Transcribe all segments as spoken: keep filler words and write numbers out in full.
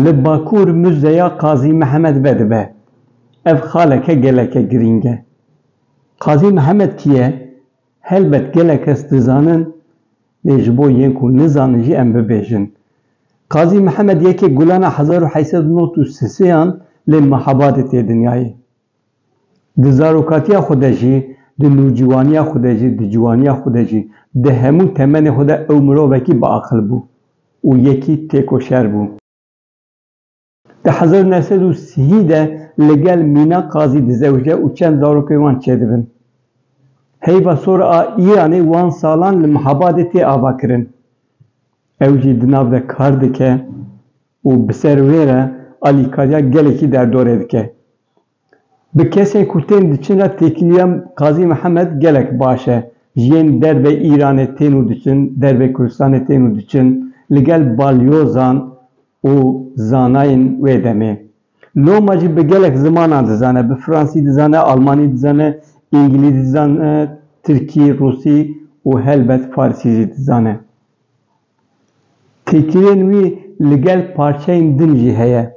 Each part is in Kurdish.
Li Bakur Muzeya Qazî Mihemed vedibe. Ev xaleke geleke girîng e. Qazî Mihemed kî ye? Helbet gelek kes dizanin, lê ji bo yên ku nizanin jî em bibêjin. Qazî Mihemed yekê Gulana hezar û heyt sed û nod û sê yan li Mehabadê tê dinyayê. Di zarokatiya xwe de jî, di nûciwaniya xwe de jî, di ciwaniya xwe de jî, di hemû temenê xwe de ew mirovekî biaqil bû û yekî têkoşer bû. Di hezar û neh sed û sî de li gel Mîna Qazî dizewije û çend zarokên wan çêdibin. Heyva sor a Îranê wan salan li Mehabadê tê avakirin. Ew jî di nav de kar dike û bi ser wê re alîkariya gelekî derdorê dike. Bi kesên ku tên diçin re têkiliya Qazî Mihemed gelek baş e. Ji yên dervê Îranê tên û diçin, dervê Kurdistanê tên û diçin, li gel balyozan û zanayên wê demê. Loma jî bi gelek zimanan dizane, bi fransî dizane, almanî dizane, îngilîzî dizane, tirkî, rûsî û helbet farsî jî dizane. Têkiliyên wî li gel parçeyên din jî heye.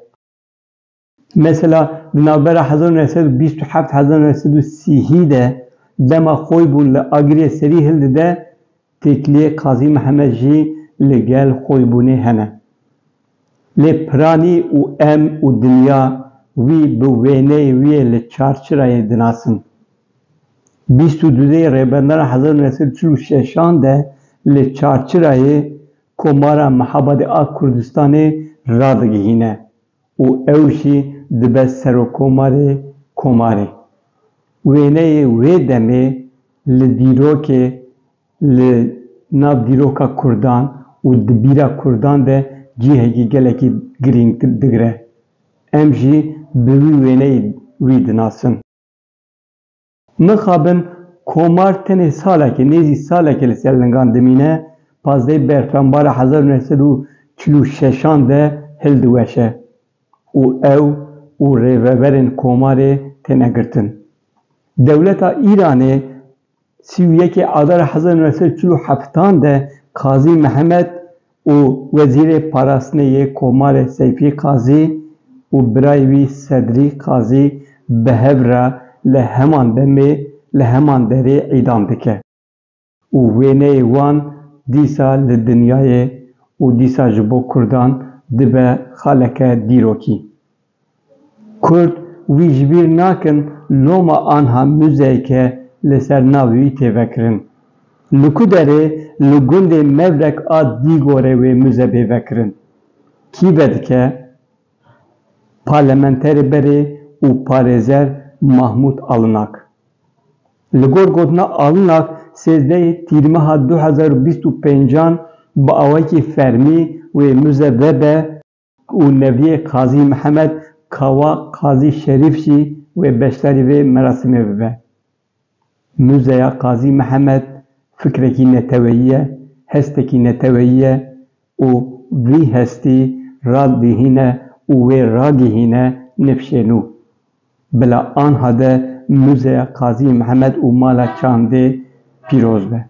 Mesela di navbera hezar û neh sed û bîst û heft hezar û neh sed û sî de dema Xoybûn li Agiriyê serî hildide, têkiliyê Qazî Mihemed jî li gel Xoybûnê hene. Lê piranî û em û dinya wî bi wêneyê wî yê li Çarçirayê dinasin. Bîst û dudê Rêbendana hezar û neh sed û çil û şeşan de li Çarçirayê Komara Mehabadê a Kurdistanê radigihîne û ew jî dibe Serokkomarê Komarê. Wêneyê wê demê li dîrokê, li nav dîroka Kurdan û di bîra Kurdan de cihekî gelekî girîng digire. Em jî bi wî wêneyê wî dinasin. Mixabin komar tenê salekê, nêzî salekê li ser lingan dimîne, pazdehê Berfenbara hezar û neh sed û çil û şeşan de hildiweşe û ew û rêveberên komarê têne girtin. Dewleta Îranê sî û yekê Adara hezar û neh sed û çil û heftan de Qazî Mihemed û wezîrê parastinê yê komarê Seyfî Qazî û birayê wî Sedrî Qazî bi hev re li heman demê, li heman derê îdam dike û wêneyê wan dîsa li dinyayê û dîsa ji bo Kurdan dibe xaleke dîrokî. Kurd wî ji bîr nakin, loma anha muzeyeke li ser navê wî tê vekirin. Li ku derê? Li gundê Mevrek a Dîgorê wê muze bê vekirin. Kî vedike? Parlamenterê berê û parêzer Mahmûd Alinak. Li gor gotina Alinak, sêzdehê Tîrmeha du hezar û bîst û pêncan bi awayekî fermî wê muze vebe û neviyê Qazî Mihemed Kawa Qazî Şerîf jî wê beşdarî vê merasîmê bibe. Muzeya Qazî Mihemed fikrekî neteweyî ye, hestekî neteweyî ye û vî hestî radihîne û wê ragihîne nifşê nû. Bila anha de Muzeya Qazî Mihemed û Mala Çandê pîroz be.